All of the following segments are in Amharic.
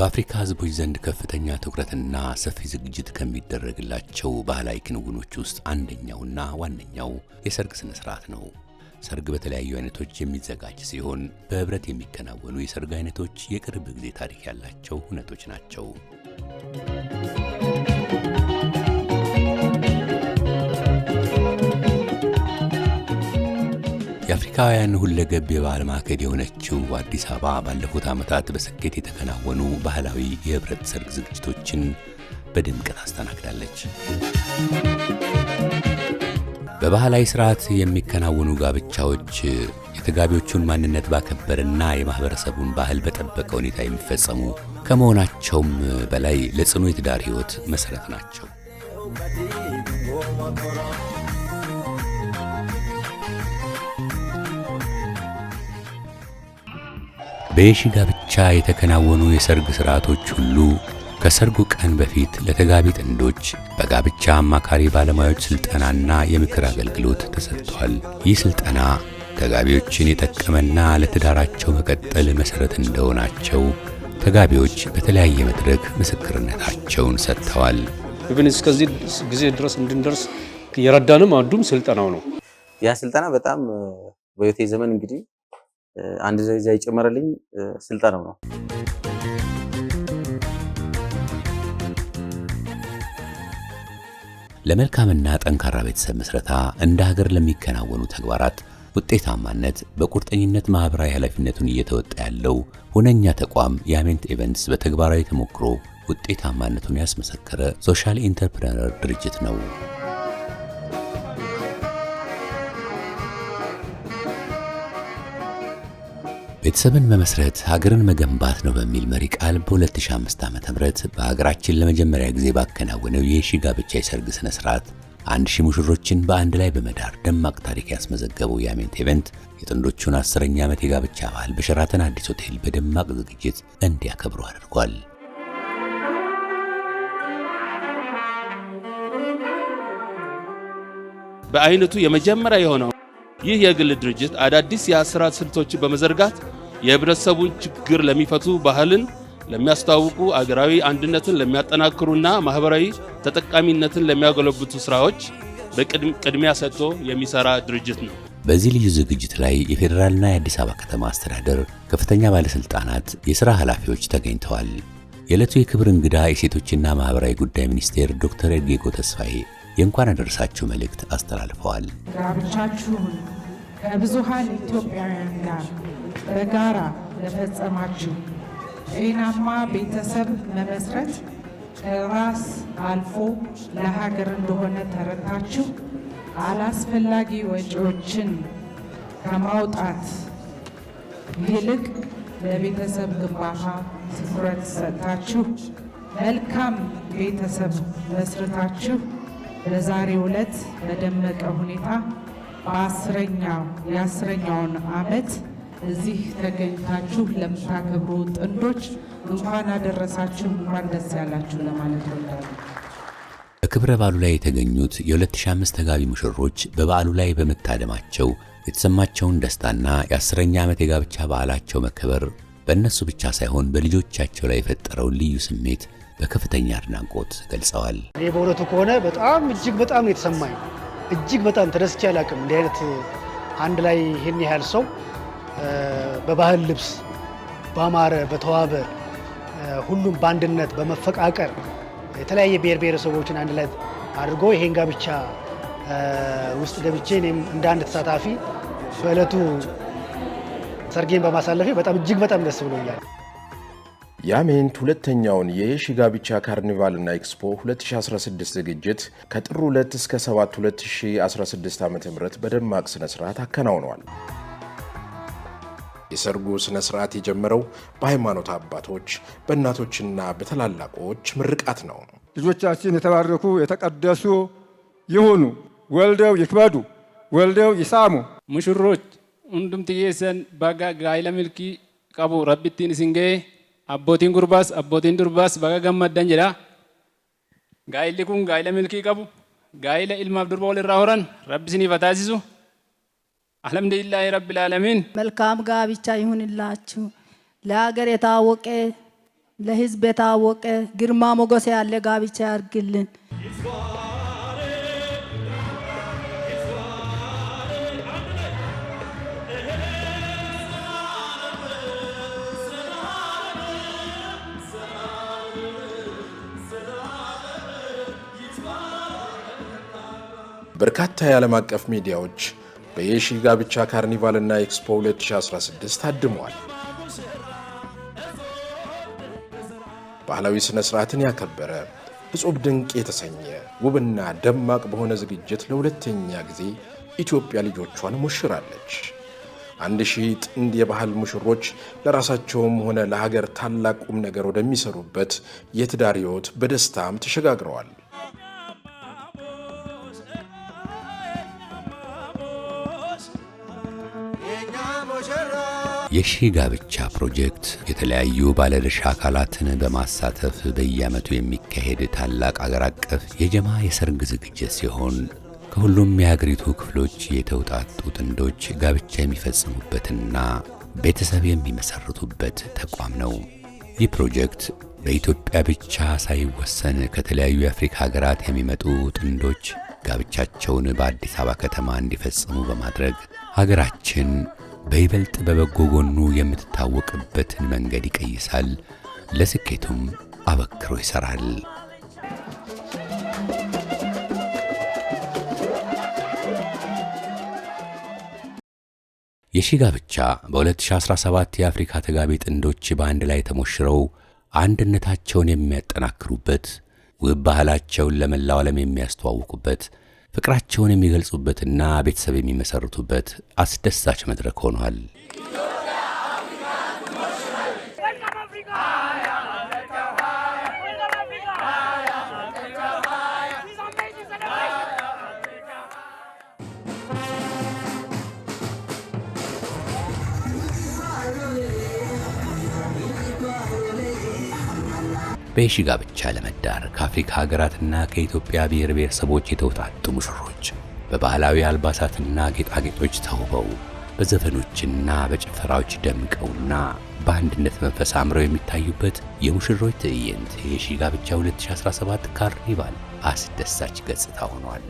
በአፍሪካ ሕዝቦች ዘንድ ከፍተኛ ትኩረትና ሰፊ ዝግጅት ከሚደረግላቸው ባህላዊ ክንውኖች ውስጥ አንደኛውና ዋነኛው የሰርግ ሥነ ሥርዓት ነው። ሰርግ በተለያዩ አይነቶች የሚዘጋጅ ሲሆን በህብረት የሚከናወኑ የሰርግ አይነቶች የቅርብ ጊዜ ታሪክ ያላቸው ሁነቶች ናቸው። የአፍሪካውያን ሁለገብ የባህል ማዕከል የሆነችው አዲስ አበባ ባለፉት ዓመታት በስኬት የተከናወኑ ባህላዊ የህብረት ሰርግ ዝግጅቶችን በድምቀት አስተናግዳለች። በባህላዊ ስርዓት የሚከናወኑ ጋብቻዎች የተጋቢዎቹን ማንነት ባከበረና የማህበረሰቡን ባህል በጠበቀ ሁኔታ የሚፈጸሙ ከመሆናቸውም በላይ ለጽኑ የትዳር ሕይወት መሰረት ናቸው። በየሺ ጋብቻ የተከናወኑ የሰርግ ስርዓቶች ሁሉ ከሰርጉ ቀን በፊት ለተጋቢ ጥንዶች በጋብቻ አማካሪ ባለሙያዎች ስልጠናና የምክር አገልግሎት ተሰጥቷል። ይህ ስልጠና ተጋቢዎችን የጠቀመና ለትዳራቸው መቀጠል መሰረት እንደሆናቸው ተጋቢዎች በተለያየ መድረክ ምስክርነታቸውን ሰጥተዋል። Even እስከዚህ ጊዜ ድረስ እንድንደርስ የረዳንም አንዱም ስልጠናው ነው። ያ ስልጠና በጣም በህይወቴ ዘመን እንግዲህ አንድ ደረጃ የጨመረልኝ ስልጠናው ነው። ለመልካምና ጠንካራ ቤተሰብ ምስረታ፣ እንደ ሀገር ለሚከናወኑ ተግባራት ውጤታማነት በቁርጠኝነት ማህበራዊ ኃላፊነቱን እየተወጣ ያለው ሁነኛ ተቋም ያሜንት Events በተግባራዊ ተሞክሮ ውጤታማነቱን ያስመሰከረ social entrepreneur ድርጅት ነው። ቤተሰብን መመስረት ሀገርን መገንባት ነው በሚል መሪ ቃል በ2005 ዓ.ም በሀገራችን ለመጀመሪያ ጊዜ ባከናወነው የየሺ ጋብቻ የሰርግ ስነ ስርዓት 1000 ሙሽሮችን በአንድ ላይ በመዳር ደማቅ ታሪክ ያስመዘገበው ያሜንት Event የጥንዶቹን 10ኛ ዓመት የጋብቻ በዓል በሸራተን አዲስ ሆቴል በደማቅ ዝግጅት እንዲያከብሩ አድርጓል። በአይነቱ የመጀመሪያ የሆነው ይህ የግል ድርጅት አዳዲስ የአሰራር ስልቶችን በመዘርጋት የህብረተሰቡን ችግር ለሚፈቱ፣ ባህልን ለሚያስተዋውቁ፣ አገራዊ አንድነትን ለሚያጠናክሩና ማህበራዊ ተጠቃሚነትን ለሚያጎለብቱ ስራዎች በቅድሚያ ሰጥቶ የሚሰራ ድርጅት ነው። በዚህ ልዩ ዝግጅት ላይ የፌዴራልና የአዲስ አበባ ከተማ አስተዳደር ከፍተኛ ባለስልጣናት፣ የሥራ ኃላፊዎች ተገኝተዋል። የዕለቱ የክብር እንግዳ የሴቶችና ማህበራዊ ጉዳይ ሚኒስቴር ዶክተር ኤርጎጌ ተስፋዬ የእንኳን አደረሳችሁ መልእክት አስተላልፈዋል። ጋብቻችሁን ከብዙሃን ኢትዮጵያውያን ጋር በጋራ ለፈጸማችሁ፣ ጤናማ ቤተሰብ መመስረት ከራስ አልፎ ለሀገር እንደሆነ ተረድታችሁ አላስፈላጊ ወጪዎችን ከማውጣት ይልቅ ለቤተሰብ ግንባታ ትኩረት ሰጥታችሁ መልካም ቤተሰብ መስርታችሁ በዛሬው ዕለት በደመቀ ሁኔታ በአስረኛው የ10ኛውን ዓመት እዚህ ተገኝታችሁ ለምታከብሩ ጥንዶች እንኳን አደረሳችሁ፣ እንኳን ደስ ያላችሁ ለማለት እወዳለሁ። በክብረ በዓሉ ላይ የተገኙት የ2005 ተጋቢ ሙሽሮች በበዓሉ ላይ በመታደማቸው የተሰማቸውን ደስታና የ10ኛ ዓመት የጋብቻ በዓላቸው መከበር በእነሱ ብቻ ሳይሆን በልጆቻቸው ላይ የፈጠረውን ልዩ ስሜት በከፍተኛ አድናቆት ገልጸዋል። እኔ በእውነቱ ከሆነ በጣም እጅግ በጣም ነው የተሰማኝ። እጅግ በጣም ተደስቼ አላውቅም። እንዲህ አይነት አንድ ላይ ይህን ያህል ሰው በባህል ልብስ ባማረ በተዋበ፣ ሁሉም በአንድነት በመፈቃቀር የተለያየ ብሔር ብሔረሰቦችን አንድ ላይ አድርጎ ይሄን ጋብቻ ውስጥ ገብቼ እኔም እንደ አንድ ተሳታፊ በዕለቱ ሰርጌን በማሳለፌ በጣም እጅግ በጣም ደስ ብሎኛል። ያሜንት ሁለተኛውን የየሺ ጋብቻ ካርኒቫልና ኤክስፖ 2016 ዝግጅት ከጥር 2 እስከ 7 2016 ዓ ም በደማቅ ሥነ ሥርዓት አከናውነዋል። የሰርጉ ሥነ ሥርዓት የጀመረው በሃይማኖት አባቶች፣ በእናቶችና በታላላቆች ምርቃት ነው። ልጆቻችን የተባረኩ የተቀደሱ ይሁኑ፣ ወልደው ይክበዱ፣ ወልደው ይሳሙ። ሙሽሮች hundumti keessan baga gaa'ila milkii qabu Rabbittiin isin ga'e. Abbootiin gurbaas abbootiin durbaas baga gammaddan jedha. Gaa'illi kun gaa'ila milkii qabu, gaa'ila ilmaaf durba walirraa horan Rabbi isiniif haa taasisu. Alhamdulillaahi Rabbil aalamiin. መልካም ጋብቻ ይሁንላችሁ። ለሀገር የታወቀ ለሕዝብ የታወቀ ግርማ ሞገስ ያለ ጋብቻ ያርግልን። በርካታ የዓለም አቀፍ ሚዲያዎች በየሺ ጋብቻ ካርኒቫልና ኤክስፖ 2016 ታድመዋል። ባህላዊ ሥነ ሥርዓትን ያከበረ፣ እጹብ ድንቅ የተሰኘ ውብና ደማቅ በሆነ ዝግጅት ለሁለተኛ ጊዜ ኢትዮጵያ ልጆቿን ሞሽራለች። 1000 ጥንድ የባህል ሙሽሮች ለራሳቸውም ሆነ ለሀገር ታላቅ ቁም ነገር ወደሚሰሩበት የትዳር ሕይወት በደስታም ተሸጋግረዋል። የሺ ጋብቻ ፕሮጀክት የተለያዩ ባለድርሻ አካላትን በማሳተፍ በየዓመቱ የሚካሄድ ታላቅ አገር አቀፍ የጀማ የሰርግ ዝግጅት ሲሆን፣ ከሁሉም የሀገሪቱ ክፍሎች የተውጣጡ ጥንዶች ጋብቻ የሚፈጽሙበትና ቤተሰብ የሚመሰርቱበት ተቋም ነው። ይህ ፕሮጀክት በኢትዮጵያ ብቻ ሳይወሰን ከተለያዩ የአፍሪካ ሀገራት የሚመጡ ጥንዶች ጋብቻቸውን በአዲስ አበባ ከተማ እንዲፈጽሙ በማድረግ ሀገራችን በይበልጥ በበጎ ጎኑ የምትታወቅበትን መንገድ ይቀይሳል፣ ለስኬቱም አበክሮ ይሰራል። የሺ ጋብቻ በ2017 የአፍሪካ ተጋቢ ጥንዶች በአንድ ላይ ተሞሽረው አንድነታቸውን የሚያጠናክሩበት፣ ውብ ባህላቸውን ለመላው ዓለም የሚያስተዋውቁበት፣ ፍቅራቸውን የሚገልጹበትና ቤተሰብ የሚመሰርቱበት አስደሳች መድረክ ሆኗል። በየሺ ጋብቻ ለመዳር ከአፍሪካ ሀገራትና ከኢትዮጵያ ብሔር ብሔረሰቦች የተውጣጡ ሙሽሮች በባህላዊ አልባሳትና ጌጣጌጦች ተውበው፣ በዘፈኖችና በጭፈራዎች ደምቀውና በአንድነት መንፈስ አምረው የሚታዩበት የሙሽሮች ትዕይንት የሺ ጋብቻ 2017 ካርኒቫል አስደሳች ገጽታ ሆኗል።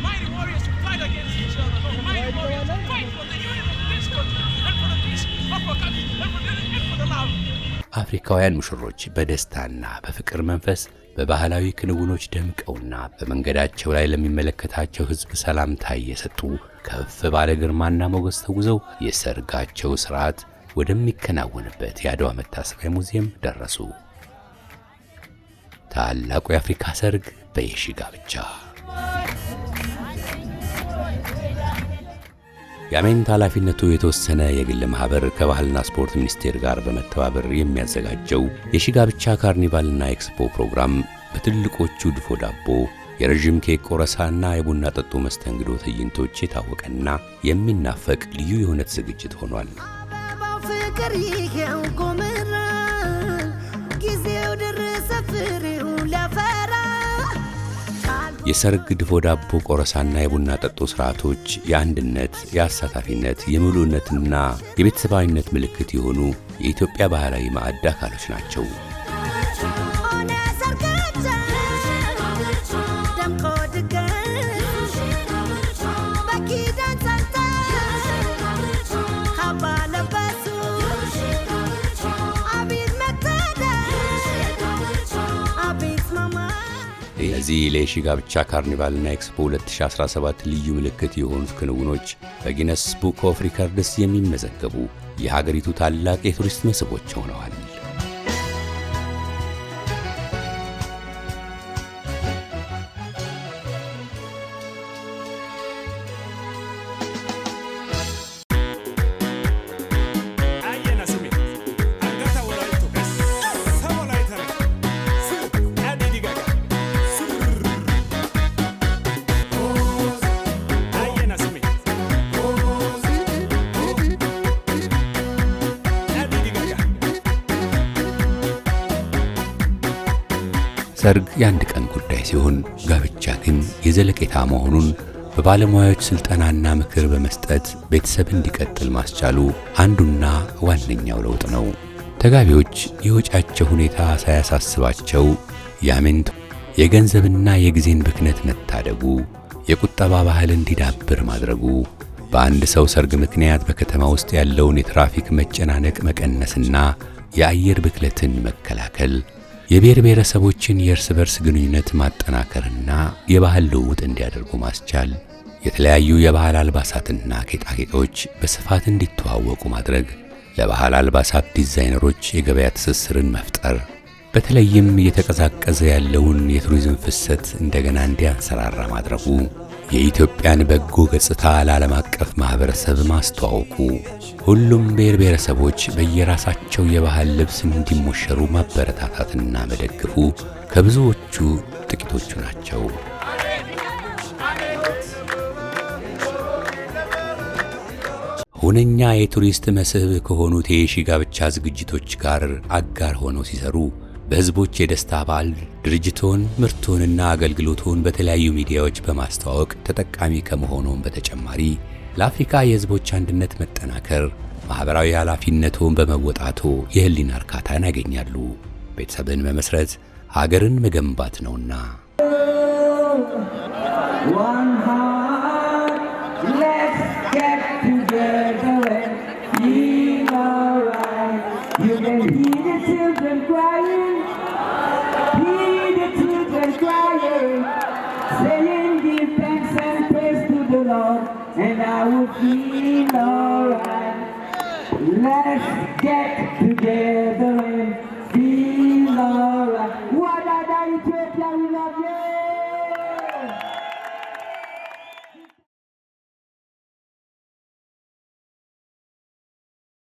Mighty warriors to fight against each other. No, mighty warriors to fight for the unity of this country and for the peace of our country and for the love. አፍሪካውያን ሙሽሮች በደስታና በፍቅር መንፈስ በባህላዊ ክንውኖች ደምቀውና በመንገዳቸው ላይ ለሚመለከታቸው ሕዝብ ሰላምታ እየሰጡ ከፍ ባለ ግርማና ሞገስ ተጉዘው የሰርጋቸው ስርዓት ወደሚከናወንበት የአድዋ መታሰቢያ ሙዚየም ደረሱ። ታላቁ የአፍሪካ ሰርግ በየሺ ጋብቻ። የአሜንት ኃላፊነቱ የተወሰነ የግል ማህበር ከባህልና ስፖርት ሚኒስቴር ጋር በመተባበር የሚያዘጋጀው የሺ ጋብቻ ካርኒቫልና ኤክስፖ ፕሮግራም በትልቆቹ ድፎ ዳቦ፣ የረዥም ኬክ ቆረሳና የቡና ጠጡ መስተንግዶ ትዕይንቶች የታወቀና የሚናፈቅ ልዩ የሆነ ዝግጅት ሆኗል። ፍቅር ይሄው ጎመራ፣ ጊዜው ደረሰ ፍሬው ሊያፈራ። የሰርግ ድፎ ዳቦ ቆረሳና የቡና ጠጡ ስርዓቶች የአንድነት፣ የአሳታፊነት፣ የምሉዕነትና የቤተሰባዊነት ምልክት የሆኑ የኢትዮጵያ ባህላዊ ማዕድ አካሎች ናቸው። ሆነ ሰርጋችን ደምቆ ድግስ፣ በኪዳን ጸንተን ካባ ለበሱ፣ አቤት መታደል፣ አቤት ማማር። እነዚህ ለየሺ ጋብቻ ካርኒቫልና ኤክስፖ 2017 ልዩ ምልክት የሆኑት ክንውኖች በ Guinness Book of Records የሚመዘገቡ የሀገሪቱ ታላቅ የቱሪስት መስህቦች ሆነዋል። ሰርግ የአንድ ቀን ጉዳይ ሲሆን ጋብቻ ግን የዘለቄታ መሆኑን በባለሙያዎች ስልጠናና ምክር በመስጠት ቤተሰብ እንዲቀጥል ማስቻሉ አንዱና ዋነኛው ለውጥ ነው። ተጋቢዎች የወጪያቸው ሁኔታ ሳያሳስባቸው ያሜንት የገንዘብና የጊዜን ብክነት መታደጉ፣ የቁጠባ ባህል እንዲዳብር ማድረጉ፣ በአንድ ሰው ሰርግ ምክንያት በከተማ ውስጥ ያለውን የትራፊክ መጨናነቅ መቀነስና የአየር ብክለትን መከላከል፣ የብሔር ብሔረሰቦችን የእርስ በርስ ግንኙነት ማጠናከርና የባህል ልውውጥ እንዲያደርጉ ማስቻል፣ የተለያዩ የባህል አልባሳትና ጌጣጌጦች በስፋት እንዲተዋወቁ ማድረግ፣ ለባህል አልባሳት ዲዛይነሮች የገበያ ትስስርን መፍጠር፣ በተለይም እየተቀዛቀዘ ያለውን የቱሪዝም ፍሰት እንደገና እንዲያንሰራራ ማድረጉ፣ የኢትዮጵያን በጎ ገጽታ ለዓለም አቀፍ ማህበረሰብ ማስተዋወቁ፣ ሁሉም ብሔር ብሔረሰቦች በየራሳቸው የባህል ልብስ እንዲሞሸሩ ማበረታታትና መደገፉ ከብዙዎቹ ጥቂቶቹ ናቸው። ሁነኛ የቱሪስት መስህብ ከሆኑት የየሺ ጋብቻ ዝግጅቶች ጋር አጋር ሆነው ሲሰሩ በህዝቦች የደስታ በዓል ድርጅቶን ምርቶንና አገልግሎቶን በተለያዩ ሚዲያዎች በማስተዋወቅ ተጠቃሚ ከመሆኑም በተጨማሪ ለአፍሪካ የህዝቦች አንድነት መጠናከር ማኅበራዊ ኃላፊነቶን በመወጣቶ የህሊና እርካታን ያገኛሉ። ቤተሰብን መመስረት ሀገርን መገንባት ነውና። One heart, let's get together and feel alright. You can hear the children crying, hear the children crying, saying give thanks and praise to the Lord, and I will feel alright. Let's get together and